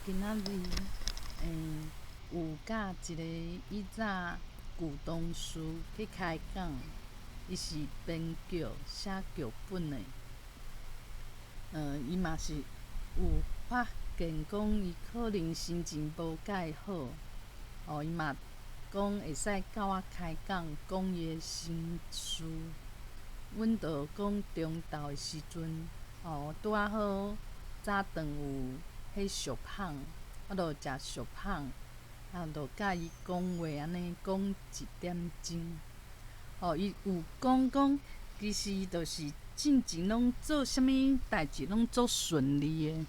今仔日有佮一个以早舊同事去開講，伊是編劇寫劇本的。伊嘛是有發現講，伊可能心情無蓋好，哦，伊嘛講會使佮我開講，講伊的心事。阮就講中晝的時陣，哦，拄仔好早頓有彼俗麭，我就食俗麭，啊，就佮伊講話按呢講一點鐘。哦，伊有講講，其實伊就是進前攏做啥物代誌攏足順利的。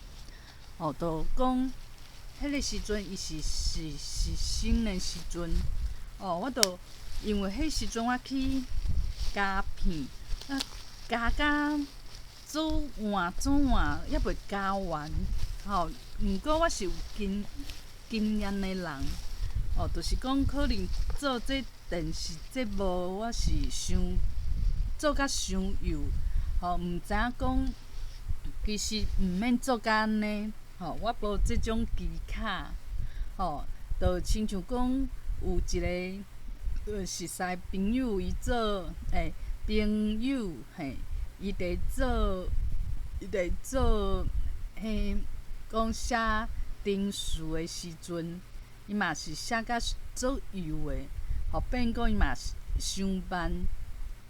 哦，就講彼个時陣伊是實習生的時陣，哦，我就因為彼時陣我去膠片，啊，膠甲做換做換，猶未膠完，吼。毋過我是有經經驗的人，哦，就是講可能做這電視節目，我是傷做甲傷幼，吼，毋知影講其實毋免做甲按呢，吼，我無這種技巧，吼，就親像講有一个熟似朋友，伊做朋友嘿，伊佇做彼講寫程式的時陣，伊嘛是寫甲足幼的，吼，變講伊嘛是傷慢，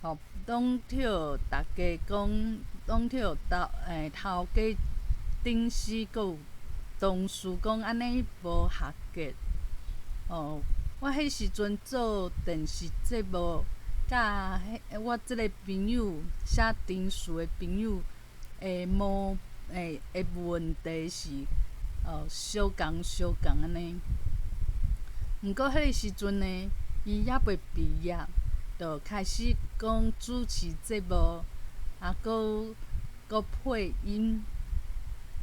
吼，攏予逐家講，攏予頭家頂司閣有同事講按呢無合格，哦，我彼時陣做電視節目，佮彼我這个朋友寫程式的朋友的毛的問題是相仝相仝按呢。毋過彼个時陣呢，伊猶未畢業，就開始講主持節目，啊，閣閣配音，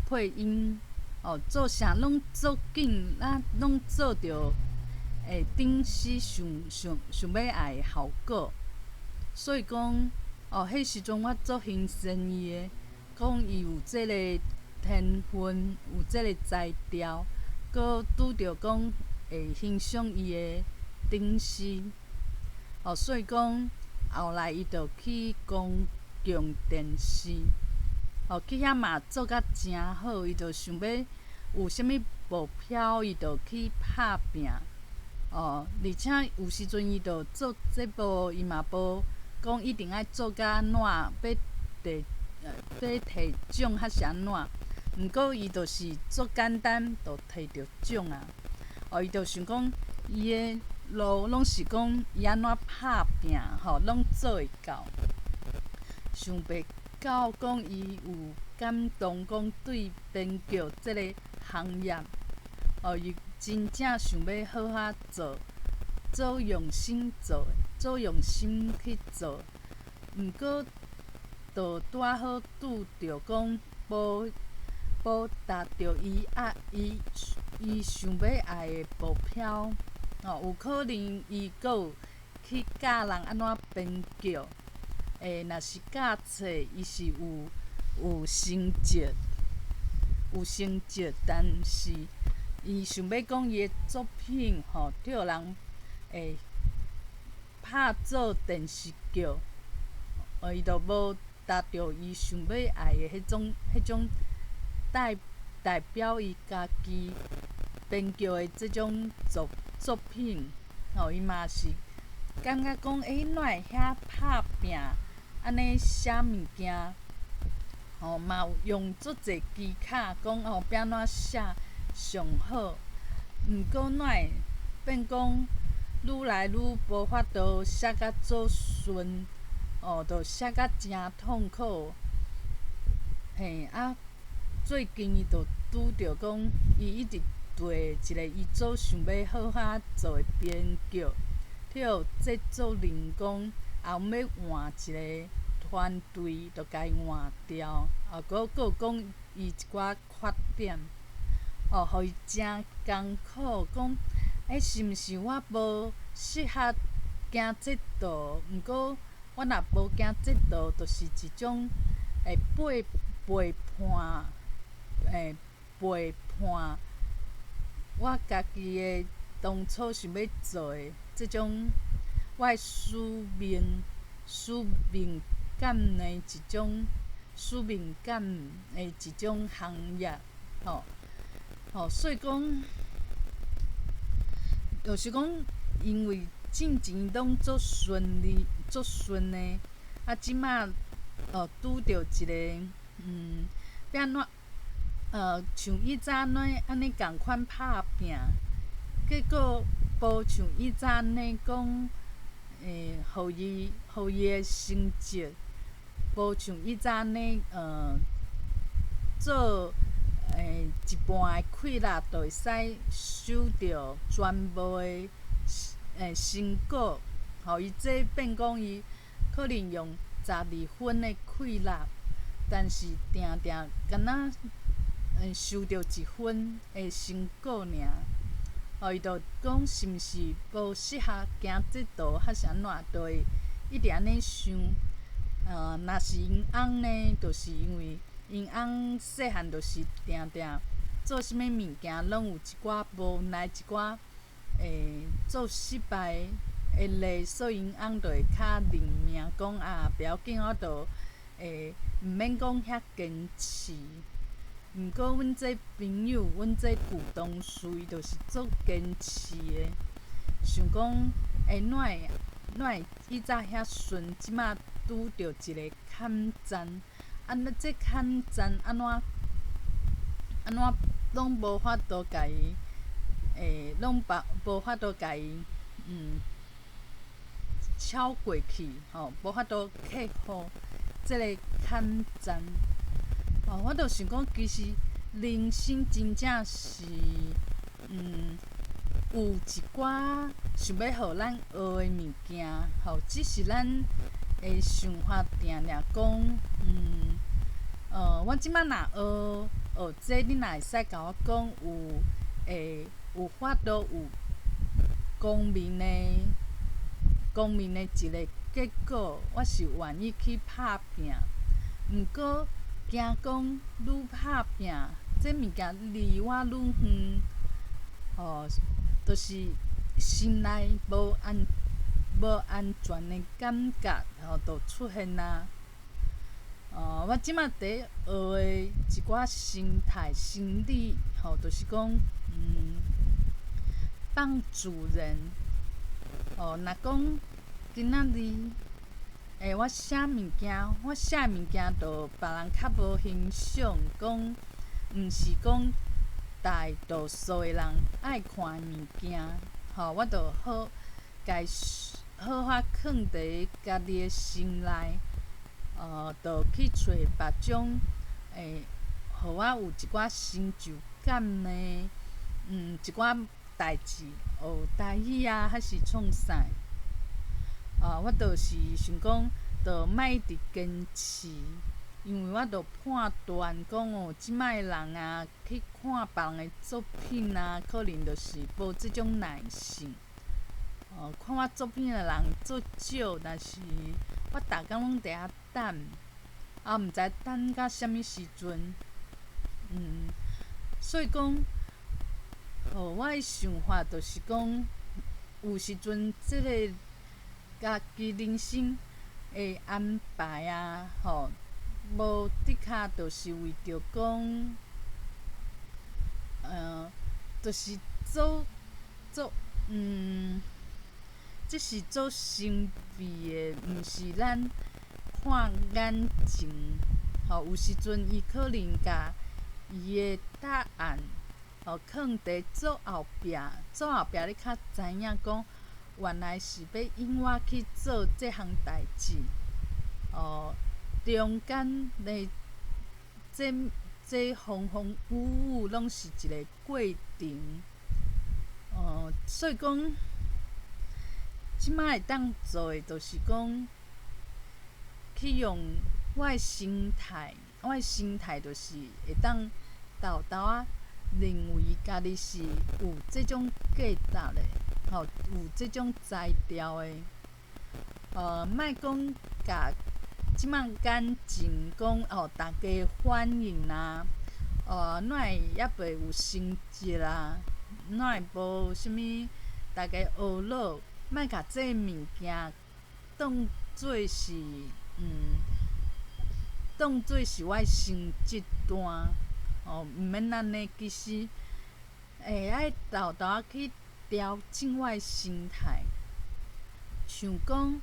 配音，哦，做啥攏足緊，啊，攏做著頂時想想想欲愛的效果。所以講，哦，彼時陣我足欣賞伊的，講伊有這个天分，有這个才調，閣拄著講會欣賞伊的頂司，哦，所以講後來伊就去公共電視，哦，去遐嘛做甲誠好，伊就想欲有啥物目標，伊就去拍拚。哦，而且有時陣伊就做節目，伊嘛無講一定愛做甲按怎，欲摕欲摕獎還是按怎？毋過伊就是足簡單，就摕著獎啊！哦，伊就想講，伊的路攏是講伊按怎拍拚，吼，攏做會到。想袂到講伊有感動，講對編劇這个行業，哦，伊真正想欲好好做，做用心做，做用心去做。毋過，就拄仔好拄著講無無達著伊愛伊伊想欲愛的目標，哦，有可能伊閣有去教人按怎編劇，若是教冊，伊是有成績，有成績，但是伊想欲講伊的作品吼，予人會拍做電視劇，哦，伊就無達著伊想欲愛的彼種代代表伊家己編劇的這種作品，吼，伊嘛是感覺講，哪會遐拍拚，按呢寫物件，吼，嘛有用足濟技巧，講哦，欲按怎寫上好。毋過哪會變講愈來愈無法度寫甲足順，哦，就寫甲誠痛苦。嘿，啊，最近伊就拄著講，伊一直綴一个伊足想欲好好做的編劇，予製作人講，後欲換一个團隊，就共伊換掉，啊，閣閣有講伊一寡缺點，哦，予伊誠艱苦，講，是毋是我無適合行這道？毋過我若無行這道，就是一種會背背叛，會背叛。我家己的當初想欲做的這種我的使命感的一種行業，吼，吼，所以講，就是講，因為進前攏足順利、足順的，啊，這馬哦拄著一个，欲按怎，像以早按呢按呢仝款拍拚，結果無像以早按呢講，予伊的成績，無像以早按呢，做一半的氣力就會使收著全部的成果，吼，伊這變講伊可能用12分的氣力，但是定定敢若收著1分的成果爾。吼，伊就講是毋是無適合行這途，還是按怎，就會一直按呢想。若是𪜶翁呢，就是因為𪜶翁細漢就是定定做啥物物件，攏有一寡無奈，一寡做失敗的例，所以𪜶翁就會較認命，講啊，不要緊，我就毋免講遐堅持。毋過阮這朋友，阮這舊同事，伊就是足堅持的，想講哪會哪會以早遐順，這馬拄著一个坎站，啊，那這坎站按怎按怎攏無法度共伊，攏無法度共伊，超過去，吼，無法度克服這个坎站。哦，我就想講，其實人生真正是，有一寡想欲予咱學的物件，吼，只是咱的想法定定講，我這馬若學學這，你若會使共我講有有法度有光明的一个結果，我是願意去拍拚。毋過驚講愈拍拚，這物件離我愈遠，吼，就是心內無安全的感覺，吼，就出現啊。我這馬佇咧學的一寡心態、心理，吼，就是講，放主人。哦，若講今仔日，我寫物件，就別人較無欣賞，講毋是講大多數的人愛看的物件，吼，我就好共好好囥佇家己的心內，就去揣別種予我有一寡成就感的，一寡代誌，學台語啊，還是創啥？啊，我就是想講，就莫一直堅持，因為我就判斷講哦，這擺的人啊，去看別人的作品啊，可能就是無這種耐性。哦，看我作品的人足少，但是我逐工攏佇遐等，啊，毋知等到啥物時陣。所以講，予我的想法就是講，有時陣這个家己人生的安排啊，吼，無的確就是為著講，就是做做，這是做神秘的，毋是咱看眼前，吼，有時陣伊可能共伊的答案，吼，囥佇足後壁，足後壁你較知影講，原來是欲引我去做這項代誌，哦，中間的這風風雨雨攏是一个過程，哦，所以講，這擺會當做的，就是講，去用我的心態，我的心態就是會當沓沓仔認為家己是有這種價值的，吼，有這種才調的，莫講共這擺眼前講哦，大家反應啊，哪會猶未有成績啊？哪會無啥物逐家懊惱，莫共這物件當做是當做是我的成績單，吼，毋免按呢。其實會愛沓沓仔去調整我的心態，像講，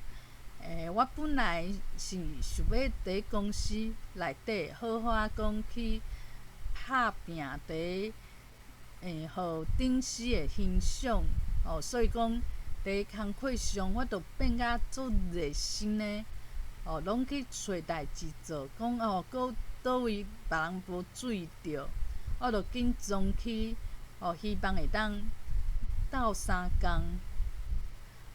我本來是想欲佇公司內底好好仔講去拍拚佇予頂司會欣賞，吼，所以講佇工課上我就變甲足熱心的，哦，攏去揣代誌做，講哦，閣佗位別人無注意著，我就緊衝去，哦，希望會當鬥相共。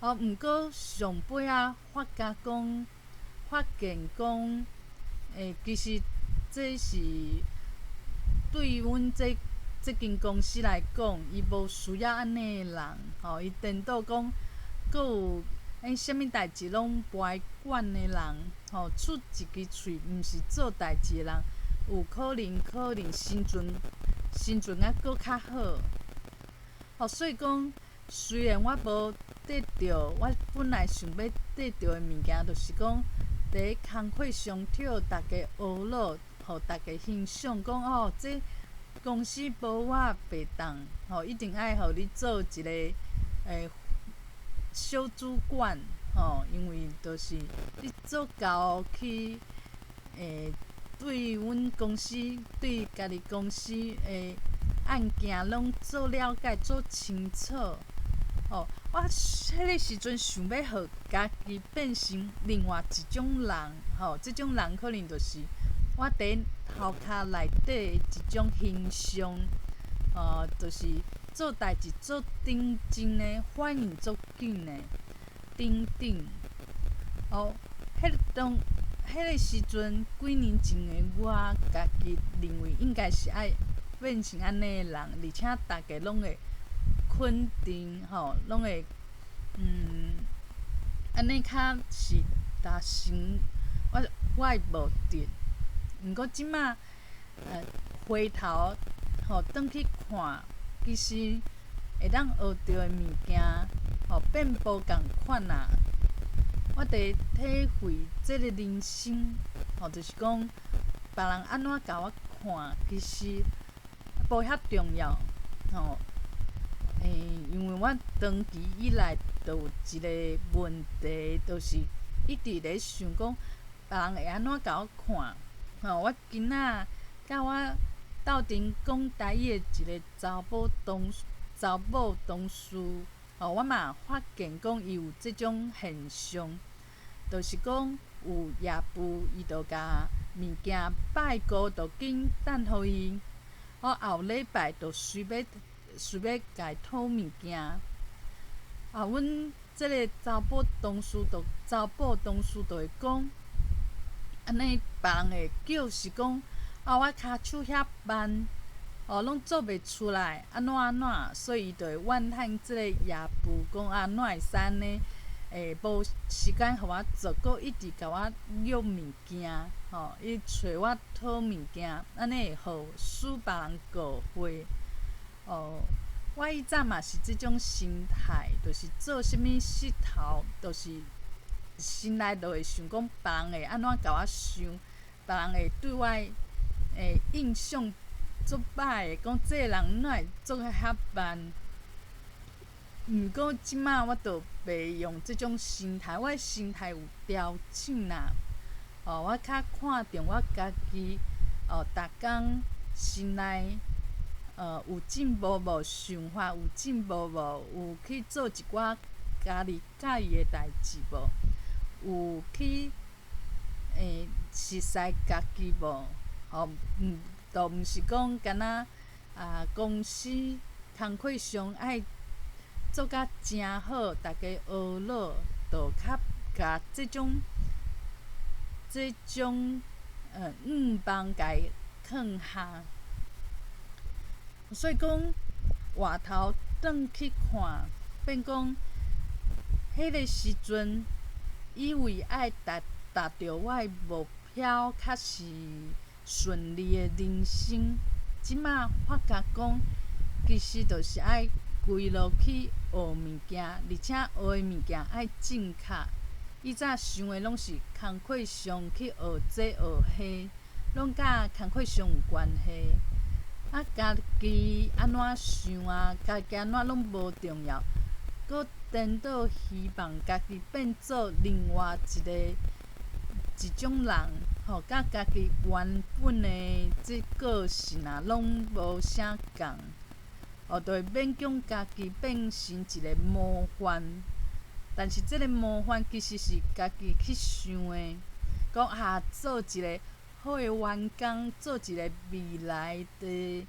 哦，毋過上尾仔發覺講，發現講，其實這是對阮這這間公司來講，伊無需要按呢的人，吼，伊顛倒講，閣有啥物代誌攏無愛管的人，吼，出一支喙，毋是做代誌的人，有可能可能生存生存猶閣較好。哦，所以講，雖然我無得著我本來想欲得著的物件，就是講佇工課上予逐家懊惱，予逐家欣賞，講哦，這公司無我袂當，吼，一定愛予你做一個小主管，吼，因為就是你足夠去對阮公司對家己公司的案件攏足了解、足清楚。吼，我彼个時陣想欲予家己變成另外一種人，吼，這種人可能就是我佇頭殼內底的一種形象，就是做代誌足認真的，反應足緊的，等等。哦，彼當彼个時陣，幾年前的我家己認為應該是愛變成按呢的人，而且逐家攏會肯定，吼，攏會按呢較是達成我我的目的。毋過這馬回頭吼轉去看，其實會當學著的物件，吼變無仝款啊。我佇體會這个人生，吼，就是講別人按怎共我看，其實無遐重要，吼。因為我長期以來就有一个問題，就是一直咧想講別人會按怎共我看，吼。我囡仔佮我鬥陣講台語的一个查某同事，吼，我嘛發現講伊有這種現象，就是講有業務，伊就共物件拜五就緊等予伊，哦，後禮拜就隨欲隨欲共伊討物件。啊，阮這个查某同事就會講，按呢別人會叫是講，啊，我跤手遐慢，哦，攏做袂出來，按怎按怎，所以伊就會怨嘆這個業務講啊，哪會使按呢？無時間予我做，閣一直共我約物件，吼，伊揣我討物件，按呢會予使別人誤會。哦，我以前嘛是這種心態，就是做啥物事頭，就是心內就會想講別人會按怎共我想，別人會對我的印象足歹的，講這个人哪會做遐慢。毋過這馬我就袂用這種心態，我的心態有調整啦。哦，我較看重我家己，哦，逐工心內有進步無？想法有進步無？有去做一寡家己佮意的代誌無？有去熟似家己無？吼，毋，都毋是講敢若啊公司工課上愛做甲誠好，逐家懊惱，就較共這種這種願望共伊囥下。所以講，回頭轉去看，變講，彼个時陣以為愛達達著我的目標，較是順利的人生。這馬發覺講，其其實就是愛規路去學物件，而且學的物件愛正確。以早想的攏是工課上去學這學彼，攏佮工課上有關係。啊，家己按怎想啊，家己按怎攏無重要，閣顛倒希望家己變做另外一个一種人，吼，佮家己原本的這個性啊，攏無啥仝，哦，就會勉強家己變成一個模範。但是這个模範其實是家己去想的，講啊，做一个好的員工，做一個未來的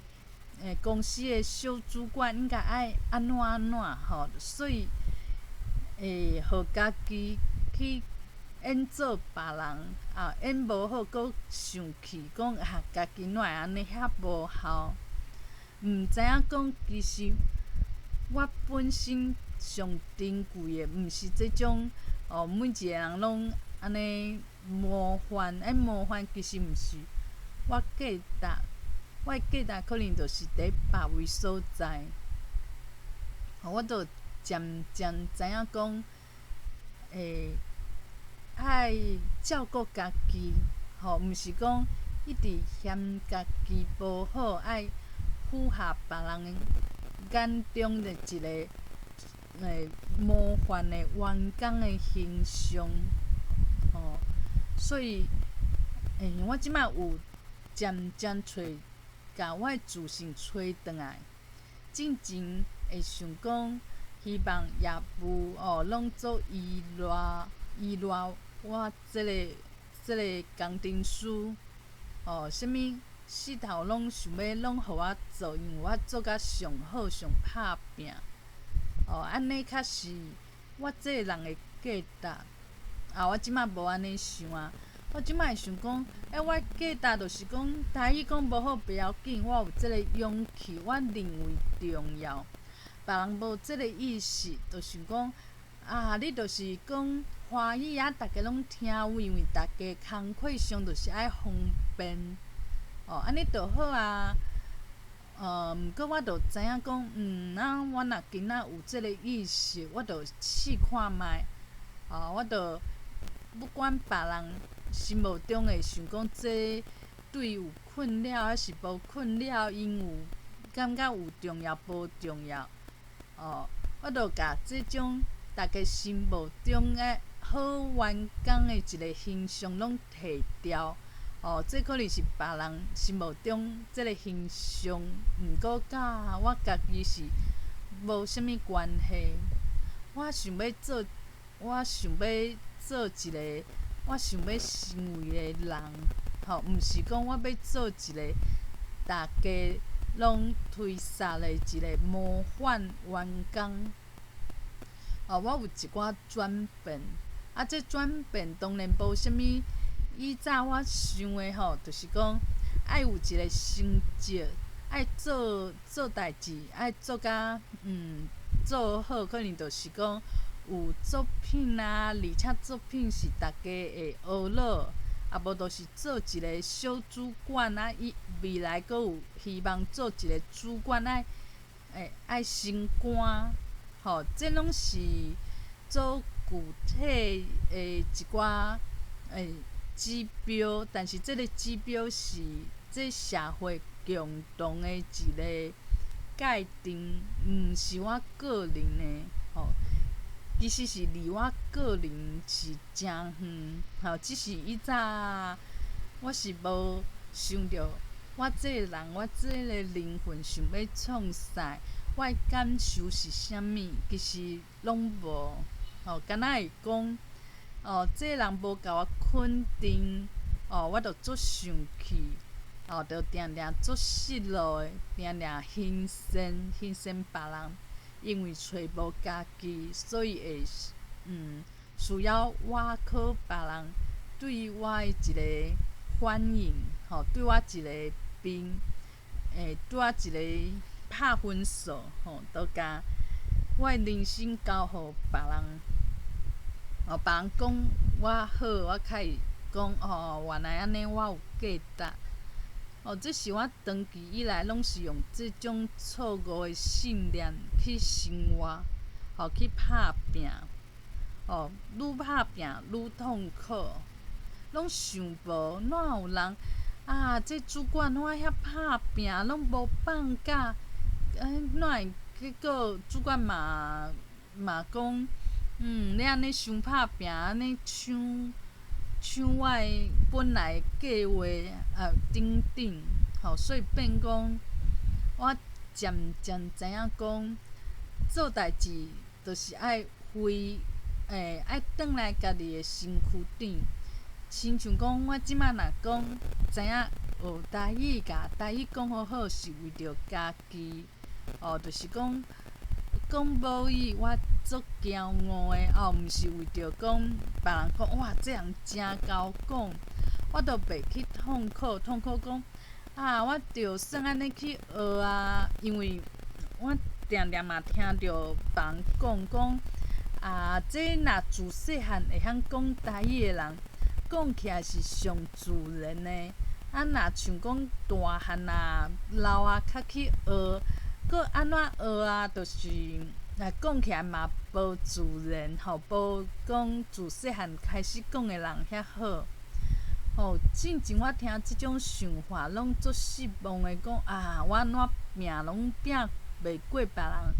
公司的小主管應該愛按怎按怎吼，所以會予家己去演做別人，啊，演無好，閣生氣，講啊，家己哪會按呢遐無效？毋知影講，其實我本身上珍貴的，毋是這種哦，每一個人攏按呢模範，按模範其實毋是我價值，我的價值可能就是佇別位所在。我就漸漸知影講，愛照顧家己，吼，毋是講一直嫌家己無好，愛符合別人眼中的一個模範的員工的形象，吼。所以，我這擺有漸漸揣，共我的自信揣轉來。進前會想講，希望業務哦，攏做依賴依賴我這個工程師，哦，啥物事頭攏想欲攏予我做，因為我做甲上好上拍拚。哦，按呢較是我這个人的價值。啊，我這擺無按呢想啊，我這擺會想講，我價值就是講，台語講無好袂要緊，我有這个勇氣，我認為重要。別人無這个意識，就想講，啊，你就是講華語啊，逐家攏聽有，因為逐家工課上就是愛方便，哦，按呢就好啊。毋過我就知影講，啊，我若今仔有這个意識，我就試看覓，哦，我就不管別人心目中會想講這對伊有困擾抑是無困擾，𪜶有感覺有重要無重要，哦，我就共這種逐家心目中的好員工的一個形象攏提掉。哦，這可能是別人心目中這个形象，毋過佮我家己是無啥物關係。我想欲做一個我想欲成為的人，吼，毋是講我欲做一個逐家攏推捒的一個模範員工。哦，我有一寡轉變，啊，這轉變當然無啥物。以早我想的吼，就是講愛有一個成績，愛做做代誌，愛做甲做好，可能就是講有作品啊，而且作品是逐家會學落，啊無就是做一個小主管啊，伊未來閣有希望做一個主管，愛會愛升官，吼，這攏是做具體的一寡指標，但是這个指標是這社會共同的一個界定，毋是我個人的，吼。其實是離我個人是誠遠，吼。只是以早我是無想著，我這个人，我這個靈魂想欲創啥，我的感受是啥物，其實攏無，吼。敢若會講，哦，這个人無共我肯定，哦，我就足生氣，哦，就定定足失落的，定定興仙興仙別人，因為揣無家己，所以會需要倚靠別人對我的一個反應，吼，對我一個評，對我一個拍分數，吼，都共我的人生交予別人。哦，別人講我好，我較會講哦，原來按呢我有價值。哦，這是我長期以來攏是用這種錯誤的信念去生活，吼，去拍拚，哦，愈拍拚愈痛苦，攏想無哪有人啊？這主管我遐拍拚攏無放假，欸，哪會結果主管嘛嘛講，你按呢傷拍拚，按呢搶搶我的本來計劃啊等等，吼，所以變講，我漸漸知影講，做代誌就是愛回，欸，愛轉來家己的身軀頂。親像講，我這馬若講知影學台語，共台語講好好，是為著家己，哦，就是講講母語，我足驕傲的，哦，毋是為著講別人講哇，這人誠𠢕講，我都袂去痛苦，痛苦講啊，我就算按呢去學啊，因為我定定嘛聽著別人講講啊，這若自細漢會曉講台語的人，講起來是上自然的。啊，若像講大漢啊、老啊，較去學，閣按怎學啊，就是啊講起來嘛無自然吼，無講自細漢開始講的人遐好。吼，進前我聽這種想法，攏足失望的，講啊，我按怎拚攏拚袂過別人。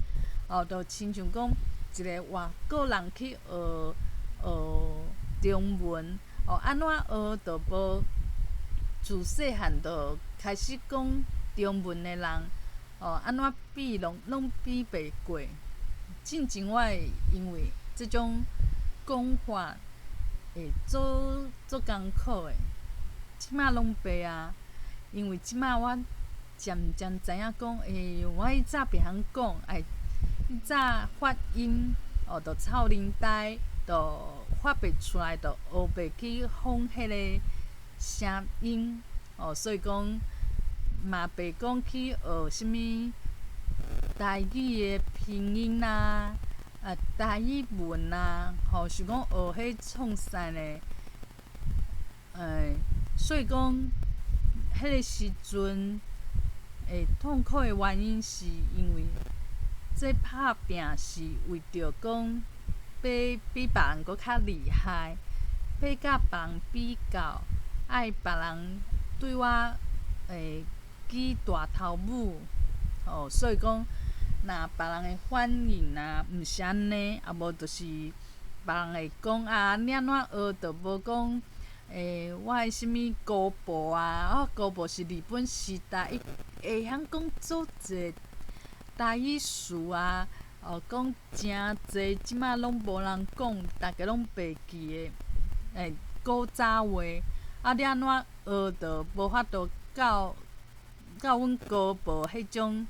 哦，就親像講一个外國人去學學中文，哦，按怎學就無自細漢就開始講中文的人，哦，按怎比攏攏比袂過。進前我會因為這種講法會足足艱苦的，這馬攏袂啊，因為這馬我漸漸知影講，欸，我以早袂曉講，愛以早發音，哦，就臭奶呆，就發袂出來，就學袂去仿彼个聲音，哦，所以講嘛袂講去學啥物台語的拼音啊，啊台語文啊，吼，想講學彼創啥呢？欸，所以講，彼个時陣會痛苦的原因，是因為這拍拚是為著講欲比別人閣較厲害，欲佮別人比較，愛別人對我會舉大頭拇，吼，所以講，若別人的反應啊，毋是按呢，啊無就是別人會講啊，你按怎學就無講，欸，我的啥物姑婆啊，我姑婆是日本時代，伊會曉講足濟台語詞啊，哦，講誠濟，這馬攏無人講，逐家攏袂記的，欸，古早話，啊，你按怎學就無法度到到阮姑婆彼種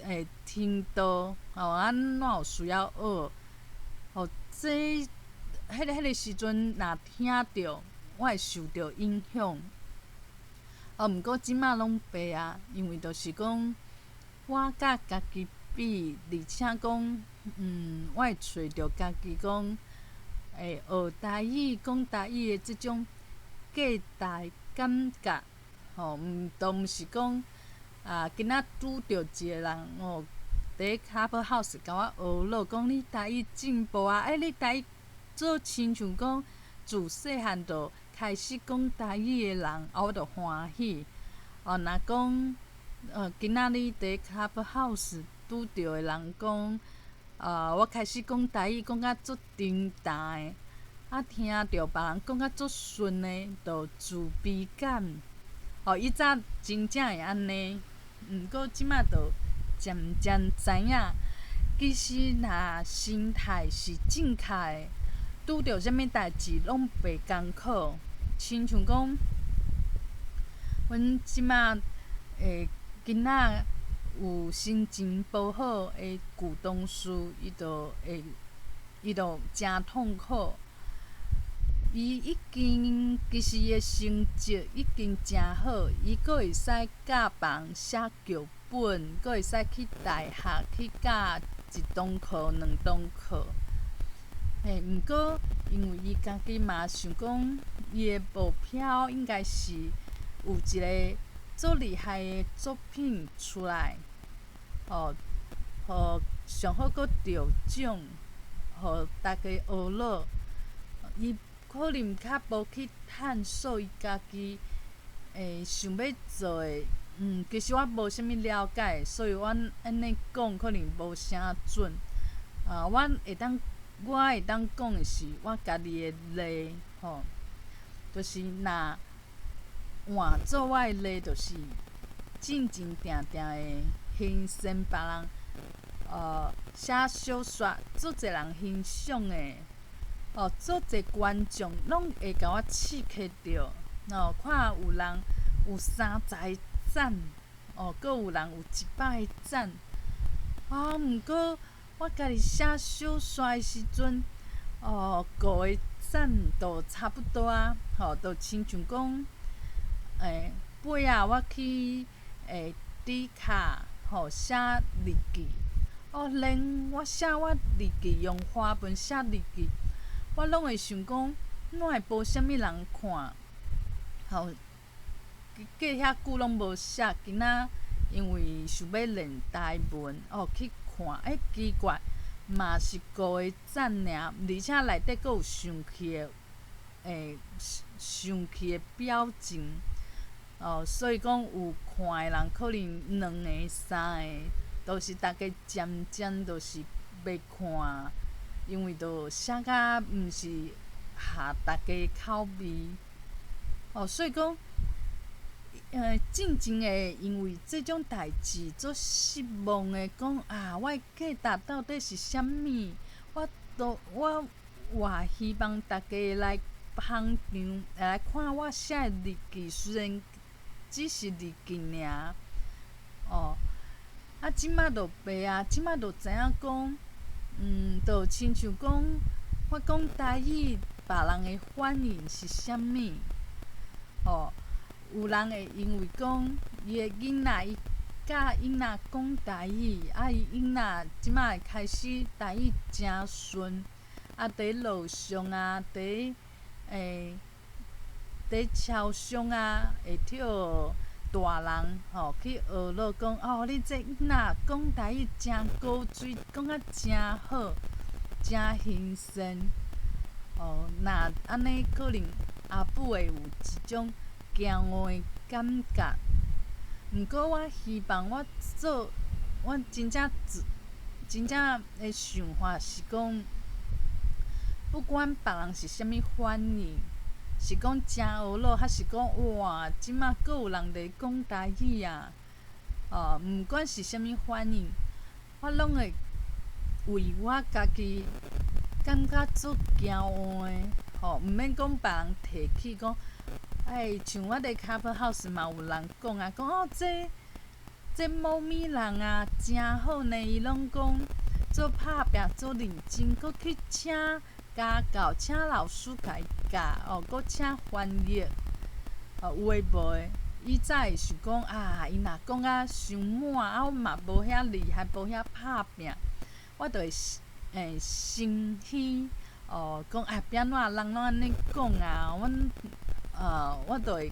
欸程度，吼，啊，哪有需要學？吼，這彼个彼个時陣若聽著，我會受著影響。哦，毋過這馬攏袂啊，因為就是講我佮家己比，而且講，我會揣著家己講，會學台語、講台語的這種價值感覺，吼，毋都毋是講啊，今仔拄著一个人哦，佇 Clubhouse 共我學囉，講你台語進步啊，欸，你台語做親像講自細漢就開始講台語的人，啊，我就歡喜。哦，若講，今仔日佇 Clubhouse 拄著的人講，啊，我開始講台語講甲足重淡的，啊，聽著別人講甲足順的，就自卑感。哦，以早真正會按呢，毋過這馬就漸漸知影，其實若心態是正確的，拄著啥物代誌攏袂艱苦。親像講，阮這馬的囡仔有心情無好的舊同事，伊就會，伊就誠痛苦。伊已經其實伊的成績已經誠好，伊閣會使教別人寫劇本，閣會使去大學去教一堂課、兩堂課。嘿，毋過因為伊家己嘛想講，伊的目標應該是有一个足厲害的作品出來，哦，予上好閣得獎，予大家呵咾。伊可能較無去探索伊家己會想欲做的，其實我無啥物了解，所以我按呢講可能無啥準。啊，我會當講的是我家己的例吼，就是若換做我的例，就是進前定定會欣賞別人，寫小說，足濟人欣賞的，哦，足濟觀眾攏會共我刺激著，哦，看有人有30個讚，哦，閣有人有100個讚，啊，毋過我家己寫小說的時陣，哦，五個讚就差不多啊，吼，就親像講，尾仔我去Dcard 吼寫日記，哦，連我寫我日記用華文寫日記，我攏會想講，哪會無啥物人看？吼，過遐久攏無寫，今仔因為想欲練台文，哦，去看，欸，奇怪，嘛是五個讚爾，而且內底閣有生氣的表情，哦，所以講有看的人可能兩个、三个，都是逐家漸漸就是袂看，因為就寫甲毋是合逐家口味，哦，所以講，進前會因為這種代誌足失望的，講啊，我的價值到底是啥物？我都我偌希望逐家來捧場，來看我寫的日記，雖然只是日記爾，哦，啊，這馬就袂啊，這馬就知影講，就親像講，我講台語，別人的反應是啥物？哦，有人會因為講伊的囡仔，伊教囡仔講台語，啊，伊囡仔這馬會開始台語誠順，啊，佇路上啊，佇超商啊，會予大人吼去呵咾講，哦，你這囡仔講台語誠古錐，講甲誠好，誠興盛。哦，若按呢可能阿母會有一種驕傲的感覺。毋過我希望我做，我真正做，真正的想法是講，不管別人是啥物反應，是講誠呵咾，還是講哇，這馬閣有人佇講台語啊！哦，毋管是啥物反應，我攏會為我家己感覺足驕傲的，吼，毋免講別人提起講，欸，像我佇 Clubhouse 嘛有人講啊，講哦，這某物人啊，誠好呢，伊攏講做拍拚做認真，閣去請家教，請老師共伊教，哦，閣請翻譯，哦，有的無的。以早會想講啊，伊若講甲傷滿，啊，我嘛無遐厲害，無遐拍拚，我就會心虛，哦，講啊，欲按怎人攏按呢講啊，阮我就會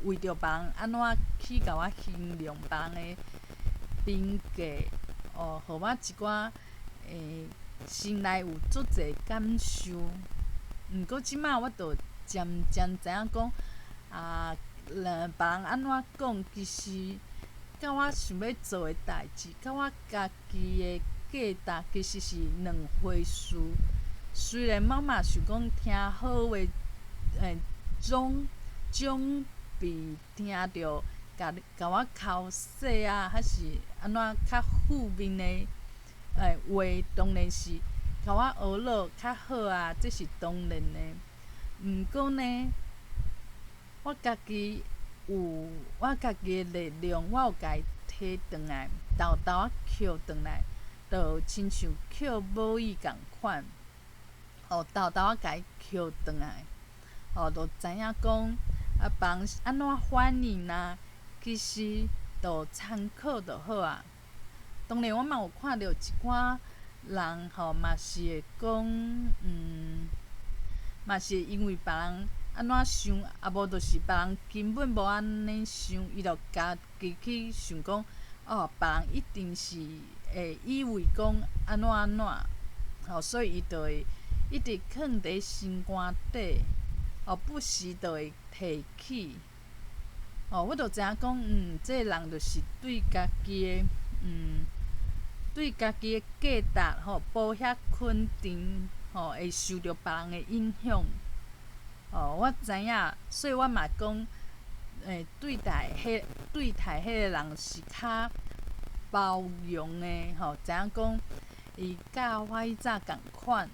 為著別人按怎去共我形容別人的評價，哦，予我一寡心內有足濟感受。毋過這馬我就漸漸知影講，啊，別人按怎講，其實佮我想欲做的代誌，佮我家己的價值，其實是兩回事。雖然我嘛想講聽好話，總比聽著共我剾洗啊，還是按怎較負面的話，當然是共我呵咾較好啊，這是當然的。毋過呢，我家己有我家己的力量，我有共伊提轉來，沓沓仔抾轉來，就親像抾母語仝款，哦，沓沓仔共伊抾轉來，哦，就知影講啊，別人按怎反應啊，其實就參考就好啊。當然，我嘛有看著一寡人吼，嘛是會講，嘛是因為別人按按怎想，啊無就是別人根本無按呢想，伊就家己去想講，哦，別人一定是會以為講按怎按怎，吼，所以伊就會一直囥佇心肝底，哦，不時就會提起。哦，我就知影講，這个人就是對家己的，對家己的價值吼，無遐肯定，吼，會受著別人的影響。哦，我知影，所以我嘛講，對待彼个人是較包容的，吼，知影講伊佮我彼早仝款，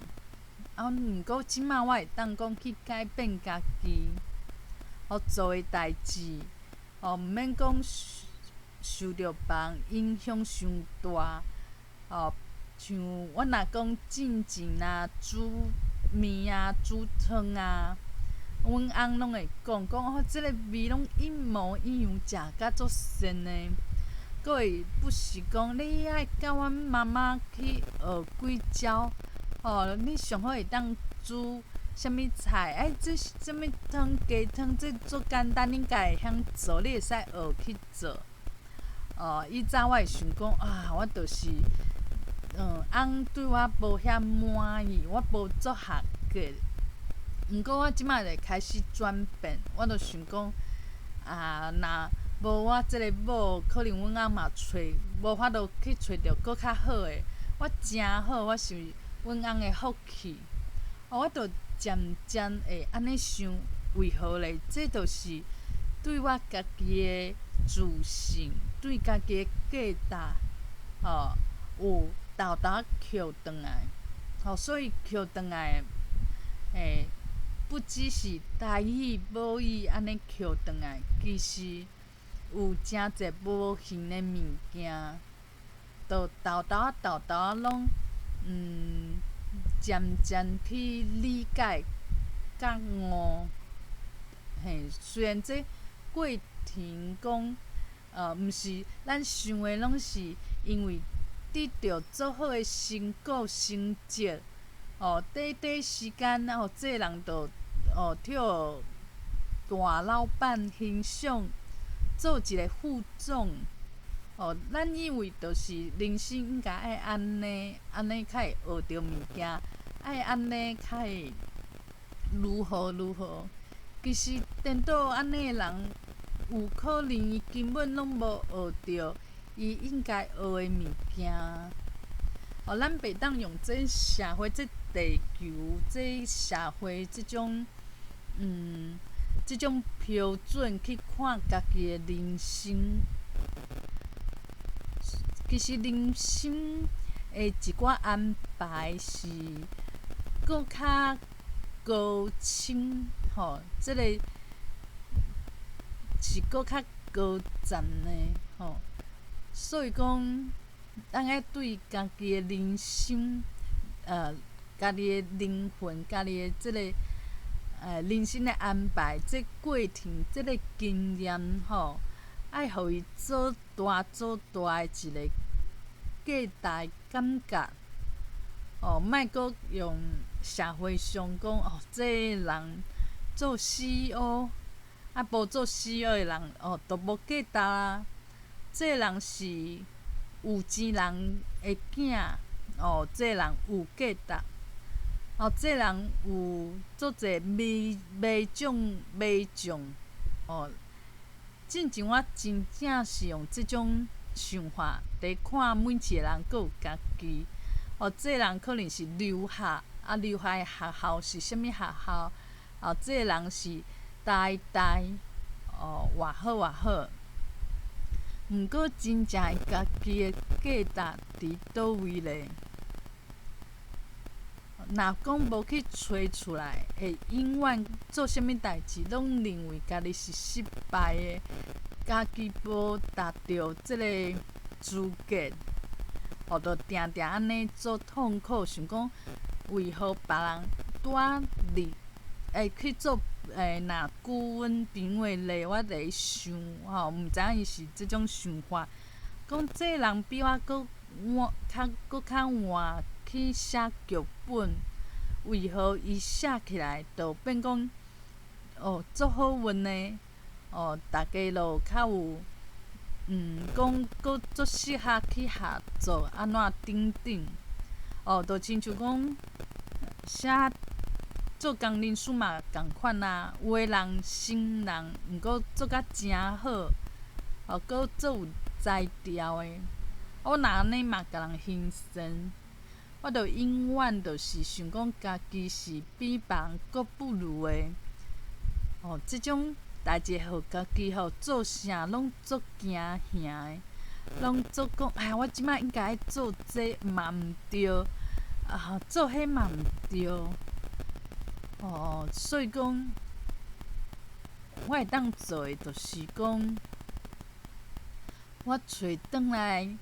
啊，毋過這擺我會當講去改變家己，予做的代誌，哦，毋免講受著別人影響傷大，哦，像我若講進前啊，煮麵啊，煮湯啊，阮翁攏會講講哦，這个味攏一模一樣，食甲足鮮的。閣會不時講你愛佮阮媽媽去學幾招，哦，你上好會當煮啥物菜？哎，這啥物湯雞湯，這足簡單，你家會曉做，你會使學去做。哦，以早我會想講啊，我就是，翁對我無遐滿意，我無做合格。毋過我這擺就開始轉變，我就想講，啊，若無我這个某，可能阮翁嘛揣無法度去揣著閣較好的。我誠好，我是阮翁的福氣。哦，我就漸漸會按呢想，為何咧？這就是對我家己的自信，對家己的價值，吼，有沓沓抾轉來。吼，所以抾轉來，不只是台語母語按呢抾轉來，其實有誠濟無形的物件，就沓沓沓沓攏，漸漸去理解、覺悟。嘿，雖然這過程講，毋是咱想的，攏是因為得著足好的成果成績，哦，短短時間，哦，這个人就哦，予大老闆欣賞，做一个副總，哦，咱以為就是人生應該愛按呢，按呢較會學著物件，愛按呢較會如何如何。其實顛倒按呢的人，有可能伊根本攏無學著伊應該學的物件。哦，咱袂當用這社會、這地球、這社會這種標準去看家己的人生。其實人生的一寡安排是閣較高深，吼，這個是閣較高層的，吼。所以講，咱愛對家己的人生，家己的靈魂，家己的這个人生的安排，這過程，這个經驗，吼，愛予伊做大做大的一个價值感覺，哦，莫閣用社會上講，哦，這个人做 CEO，啊，無做 CEO 的人，哦，都無價值啊。這个人是有錢人的囝，哦，這个人有價值。哦，這个人有足濟名名獎名獎，哦。進前我真正是用這種想法佇看每一个人，閣有家己。哦，這个人可能是留學，啊，留學的學校是啥物學校？哦，這个人是台大，哦，偌好偌好。毋過真正伊家己的價值佇佗位咧？若講無去揣出來，會永遠做啥物代誌，攏認為家己是失敗的，家己無達著這个資格，予就定定按呢做痛苦，想講為何別人拄仔入會去做若舉阮朋友的例，我佇咧想吼，毋知影伊是這種想法，講這个人比我閣晚較閣較晚去寫劇本，為何伊寫起來就變講，哦，足好運的，哦，逐家就較有，講閣足適合去合作，按怎等等，哦，就親像講寫做工程師嘛仝款啊，有的人新人，毋過做甲誠好，哦，閣足有才調的。我若按呢嘛共人形容，我就永遠就是想講家己是比別人閣不如的。哦，這種代誌予家己吼做啥攏足驚嚇的，攏足講，哎呀，我這擺應該愛做這嘛毋對，啊，做彼嘛毋對。哦，所以講，我會當做的就是講，我揣轉來，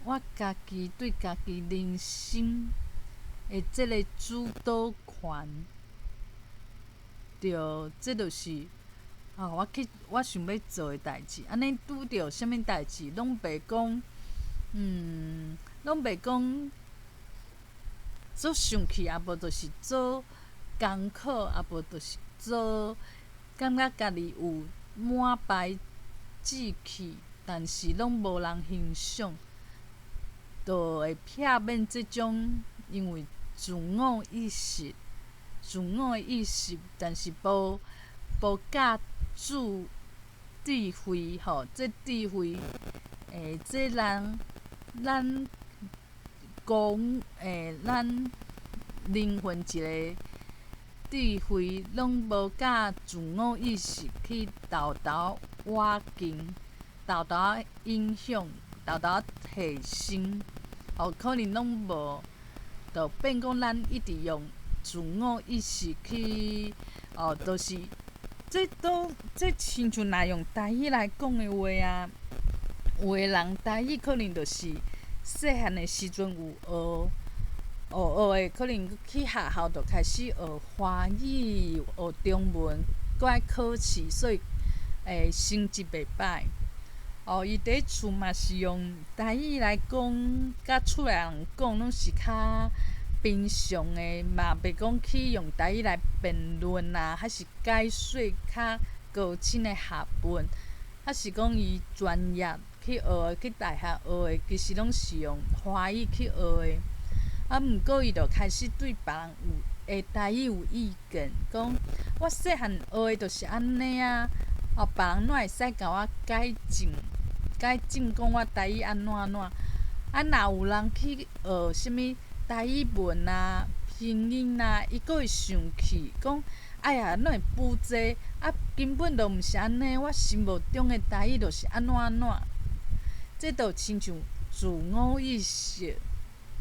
我家己對家己人生的這个主導權，對，這就是啊，我去我想欲做的代誌。按呢拄著啥物代誌，攏袂講，攏袂講足生氣，啊無就是足艱苦，啊無就是足感覺家己有滿排志氣，但是攏無人欣賞，就會避免這種因為自我意識、自我的意識，但是無無佮智慧吼，這智慧，這人咱講咱靈魂一个智慧，攏無佮自我意識去沓沓倚近，沓沓影響，沓沓提升，哦，可能攏無，就變講咱一直用自我意識去，哦，就是這都這親像若用台語來講的話啊，有的人台語可能就是細漢的時陣有學，學學的可能去學校就開始學華語、學中文，閣愛考試，所以成績袂歹。哦，伊佇厝嘛是用台語來講，佮厝內人講攏是較平常的，嘛袂講去用台語來辯論啊，還是解說較高深的學問，還是講伊專業去學的，去大學學的，其實攏是用華語去學的。啊，毋過伊就開始對別人有的台語有意見，講我細漢學的就是按呢啊，哦，別人哪會使共我改正？改正講我台語按怎按怎？啊，若有人去學啥物台語文啊、拼音啊，伊閣會生氣，講哎呀，哪會補這個？啊，根本就毋是按呢，我心目中的台語就是按怎按怎。這就親像自我意識，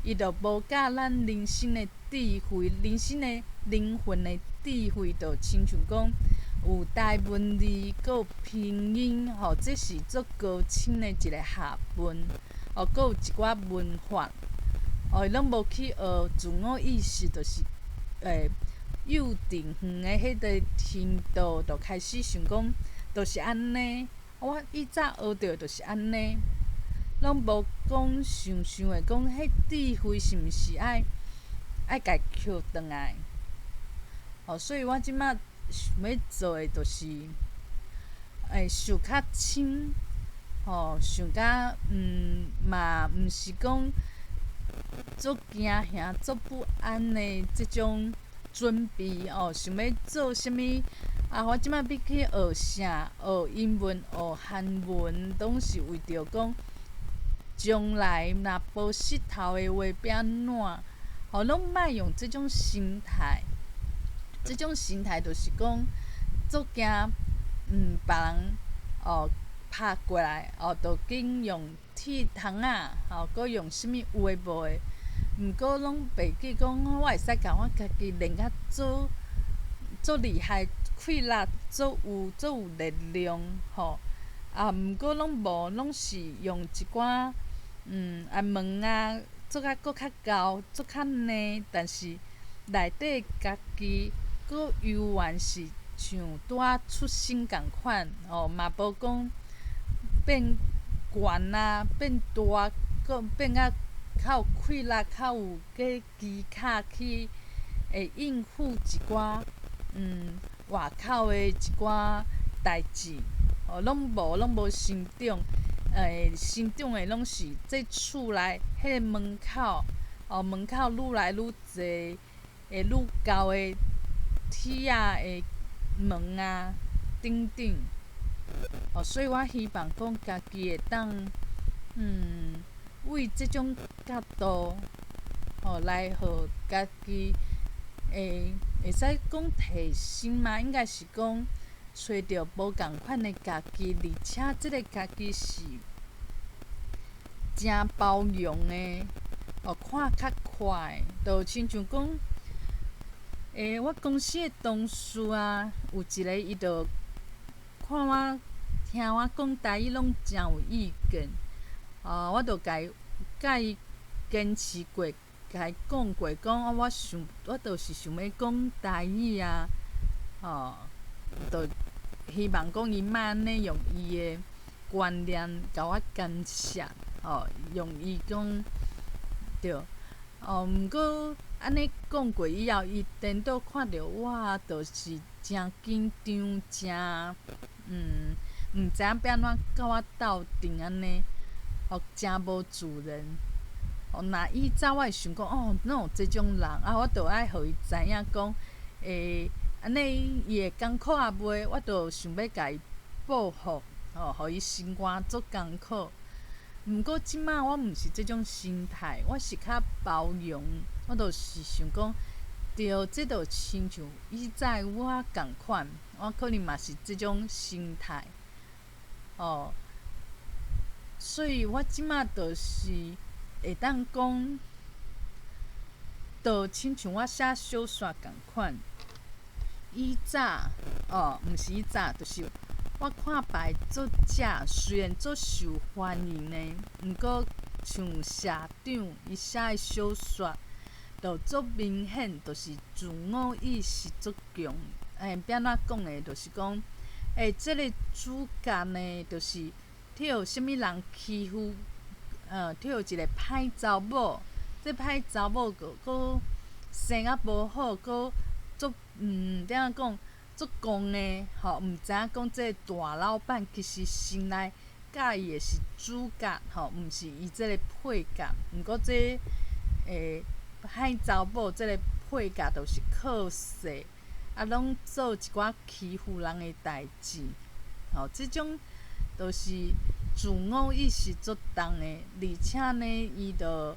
伊就無佮咱人生的智慧、人生的靈魂的智慧，就親像講有台文字，閣有拼音，吼，這是足高深的一个學問，哦，閣有一寡文法，哦，伊攏無去學自我意識，就是幼稚園的彼个程度，就開始想講，就是按呢，我以早學著就是按呢，攏無講想想的講，彼智慧是毋是愛愛共抾轉來？哦，所以我這擺想欲做的就是，想較深，吼，想較嘛毋是講足驚嚇、足不安的這種準備哦，想欲做啥物？啊，我這擺欲去學啥？學英文、學韓文，攏是為著講將來若無穡頭的話，欲按怎？吼，攏莫用這種心態。這種心態就是講，足驚，別人哦拍過來，哦，就緊用鐵通仔，吼，閣用啥物有的無的，毋過攏袂記講，我會使共我家己練甲足足厲害，氣力足有足有力量，吼，啊，毋過攏無，攏是用一寡，啊門啊，做較閣較厚，做較硬，但是內底家己閣猶原是像拄仔出生仝款，吼，嘛無講變懸啊，變大，閣變較較有氣力，較有個技巧去會應付一寡，外口的一寡代誌，吼，攏無，攏無成長。成長的攏是這厝內彼个門口，哦，門口愈來愈濟，會愈高的鐵仔的門啊，等等。哦，所以我希望講家己會當，為這種角度，吼，來予家己會使講提升嗎？應該是講揣著無仝款的家己，而且這个家己是誠包容的，哦，看較闊，就親像講，我公司的同事啊，有一个伊就看我聽我講台語攏誠有意見，哦，我就共伊堅持過，共伊講過，講啊，我想我就是想欲講台語啊，吼，就希望講伊莫按呢用伊的觀念共我干涉，吼，用伊講對，哦，毋過按呢講過以後，伊顛倒看著我，就是誠緊張，誠毋知影欲按怎佮我鬥陣按呢，哦，誠無自然。哦，若以早我會想講，哦，哪有這種人啊？我就愛予伊知影講，按呢伊會艱苦抑袂？我就想欲共伊報復，吼，予伊心肝足艱苦。毋過這馬我毋是這種心態，我是較包容，我就是想講，對，這就親像以早我仝款，我可能嘛是這種心態，哦，所以我這馬就是會當講，就親像我寫小說仝款，以早，哦，毋是以早，就是我看別的作者雖然足受歡迎的，毋過像社長伊寫的小說，就足明顯，就是自我意識足強。欲按怎講呢？就是講，這个主角呢，就是予啥物人欺負，予一个歹查某，這歹查某閣閣生啊無好，閣足欲按怎講，足戇的，吼，毋知影講這个大老闆其實心內佮意的是主角，吼，毋是伊這个配角。毋過這歹查某，這个配角就是靠勢，啊，攏做一寡欺負人的代誌，吼，這種就是自我意識足重的，而且呢，伊就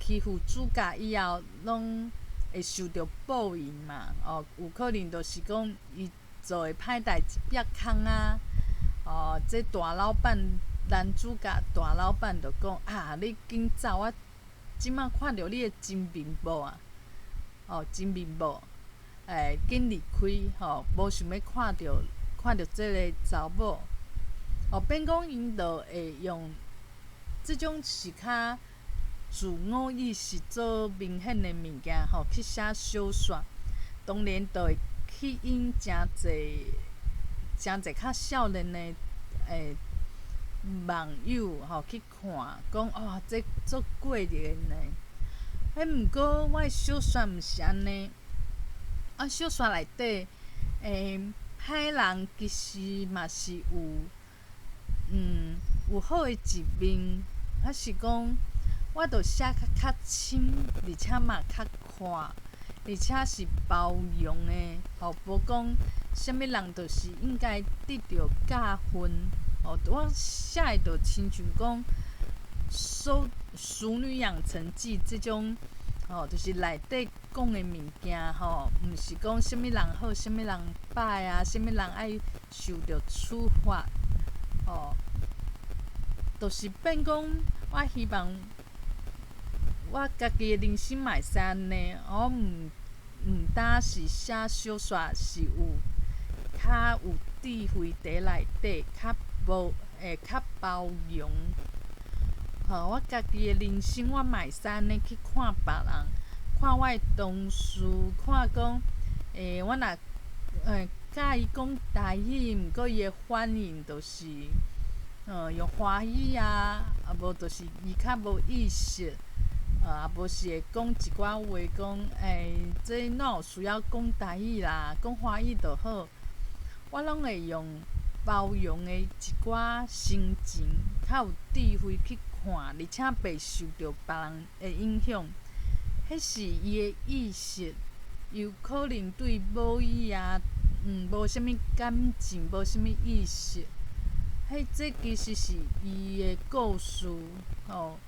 欺負主角以後，攏會受著報應嘛，哦，有可能就是講伊做的歹代誌煏空啊，哦，這大老闆男主角大老闆就講啊，你緊走，我這馬看著你的真面目啊，哦，真面目，緊離開，吼，無想欲看著這个查某，哦，變講𪜶就會用這種是較自我意識足明顯的物件，吼，去寫小說，當然就會吸引誠濟誠濟較少年的網友吼去看，講哦，這足過癮的。毋過我的小說毋是按呢，啊，小說內底，歹人其實嘛是有，有好的一面，抑是講，我著寫較較深，而且嘛較闊，而且是包容的，吼，無講啥物人就是應該得著教訓。哦，我寫的就親像講《淑女養成記》這種，吼，就是內底講的物件，吼，毋是講啥物人好，啥物人歹啊，啥物人愛受著處罰，吼，就是變講，我希望我家己的人生嘛會使按呢，我毋單是寫小說是有較有智慧佇內底，較無較包容。吼，我家己的人生我嘛會使按呢去看別人，看我的同事，看講，我若佮伊講台語，毋過伊的反應就是，用華語啊，啊無就是伊較無意識。啊無是會講一寡話，講欸，這哪有需要講台語啦，講華語就好。我攏會用包容的一寡心情，較有智慧去看，而且袂受著別人的影響。彼是伊的意識，有可能對母語啊，無啥物感情，無啥物意識。彼這其實是伊的故事，吼，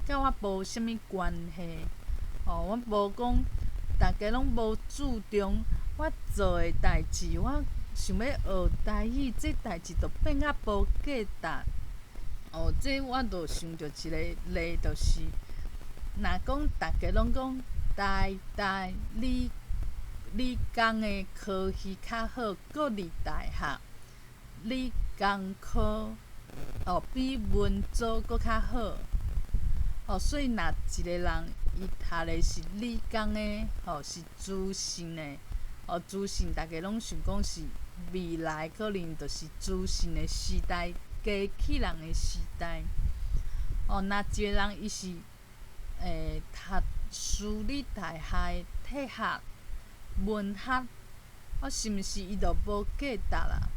佮我無啥物關係。吼，我無講，逐家攏無注重我做的代誌，我想欲學台語，這代誌就變甲無價值。哦，這我就想著一個例，就是，若講逐家攏講台大理工的科系較好，國立大學理工科哦比文組閣較好。哦，所以若一個人伊讀的是理工的，吼，是資訊的，哦，資訊逐家攏想講是未來可能就是資訊的時代，機器人的時代。哦，若一個人伊是讀私立大學的體學、文學，哦，是毋是伊就無價值啦？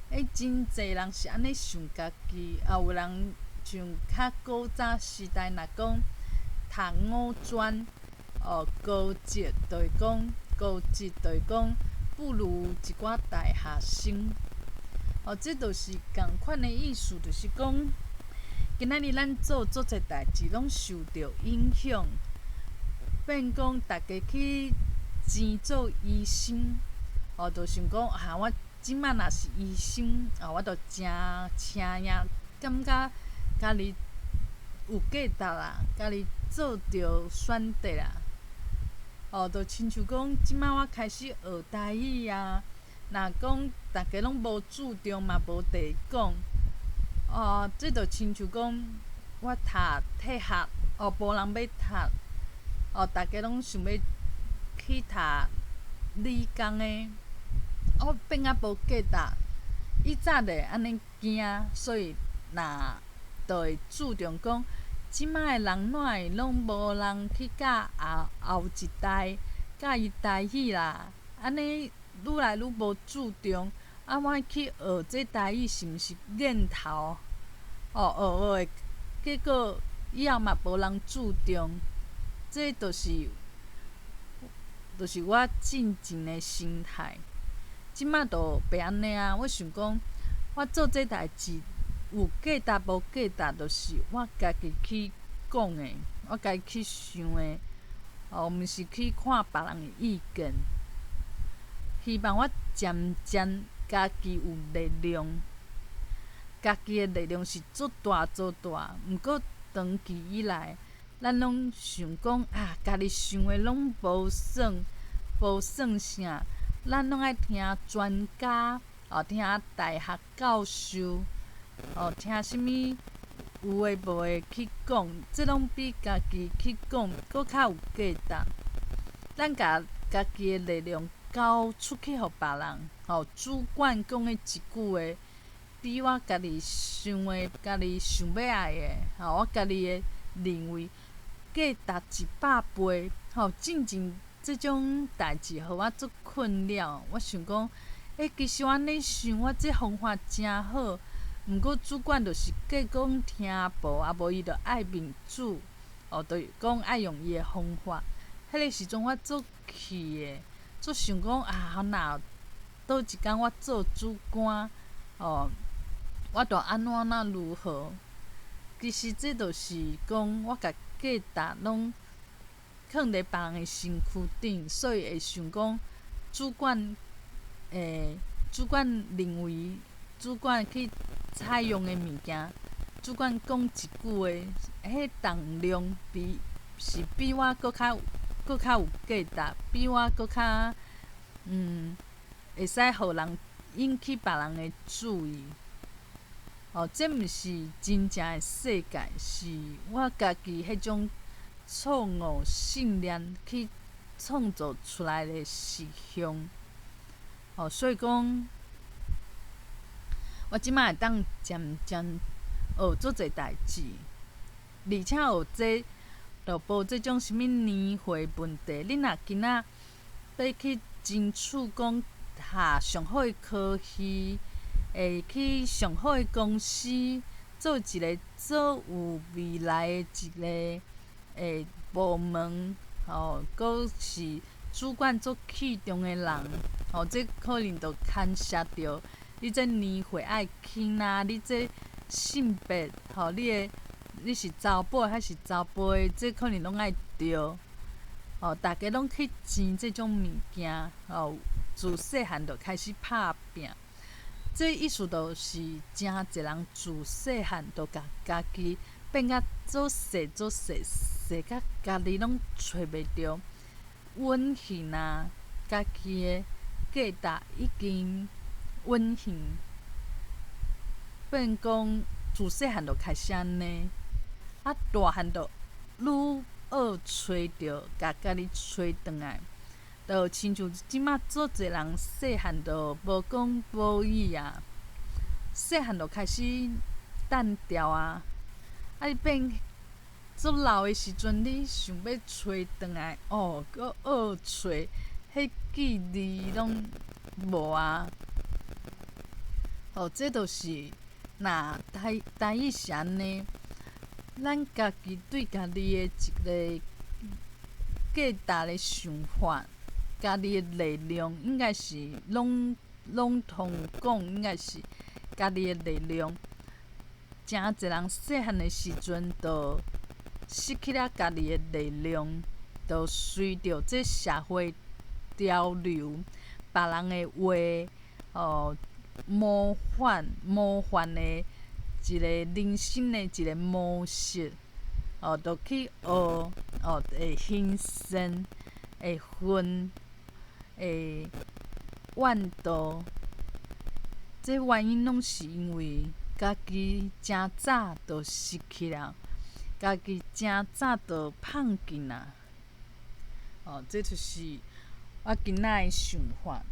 欸，真濟人是按呢想家己，也有人像較古早時代，若講讀五專，哦，高職，就會講高職，就會講不如一寡大學生。哦，這就是仝款的意思，就是講，今仔日咱做足濟代誌，攏受著影響，變講逐家去爭做醫生，哦，就想講啊，我這擺若是醫生，啊，我就誠請影，感覺家己有價值啦，家己做著選擇啦。哦，就親像講，這擺我開始學台語啊，若講逐家攏無注重嘛，無地講，哦，這就親像講，我讀體學，哦，無人欲讀，哦，逐家攏想欲去讀理工的，我變甲無價值。以早就會按呢驚，所以若就會注重講，這擺的人哪會攏無人去教後後一代教伊台語啦？按呢愈來愈無注重，啊，我去學這台語是毋是癮頭？哦，學學的結果以後嘛無人注重，這就是我進前的心態。這擺就袂按呢啊！我想講，我做這代誌有價值無價值，就是我家己去講的，我家己去想的，哦，毋是去看別人的意見。希望我漸漸家己有力量，家己的力量是足大足大。毋過長期以來，咱攏想講啊，家己想的攏無算，無算啥。咱攏愛聽專家，哦，聽大學教授，哦，聽啥物有的無的去講，這攏比家己去講閣較有價值。咱共家己的力量交出去予別人，吼，主管講的一句話，比我家己想的、家己想欲愛的，吼，我家己的認為價值100倍，吼，進前這種代誌予我足困擾。我想講，欸，其實我按呢想，我這方法誠好，毋過主管就是計講聽無，啊無伊就愛面子，哦，就是講愛用伊的方法。彼个時陣我足氣的，足想講啊，若倒一工我做主管，哦，我著按怎怎如何？其實這就是講我共價值攏囥佇別人的身軀頂，所以會想講主管，主管認為主管去採用的物件，主管講一句話，彼重量是比我閣較有價值，比我閣較會使予人引起別人的注意。哦，這毋是真正的世界，是我家己彼種錯誤信念去創造出來的實相。哦，所以講，我這擺會當漸漸學足濟代誌，而且學這就無這種啥物年歲問題。你若今仔欲去爭取講下上好的科系，會去上好的公司，做一个做有未來的一个部門，吼，閣是主管足器重的人，吼，這可能就牽涉著你這年歲愛輕啊，你這性別，吼，你的你是查埔的還是查埔的，這可能攏愛對。吼，逐家攏去爭這種物件，吼，自細漢就開始拍拚。這意思就是誠濟人自細漢就共家己變甲做細做細，細甲家己攏揣袂著，穩去啊，家己的價值已經穩去，變講自細漢就開始按呢，啊大漢就愈愛揣著，共家己揣轉來，就親像這馬足濟人細漢就無講母語啊，細漢就開始單調啊，啊你變足老的時陣，你想欲揣轉來，哦，閣學揣，彼記憶攏無啊。哦，這就是若台台語是按呢，咱家己對家己的一個價值的想法，家己的力量應該是攏籠統講，應該是家己的力量。誠濟人細漢的時陣，就失去了家己的力量，就隨著這社會潮流，別人的話，哦，模範模範的一個人生的一個模式，哦，就去學，哦，會行善，會恨，會怨妒，這原因攏是因為家己誠早就失去了，家己誠早就放棄啦。哦，這就是我今仔的想法。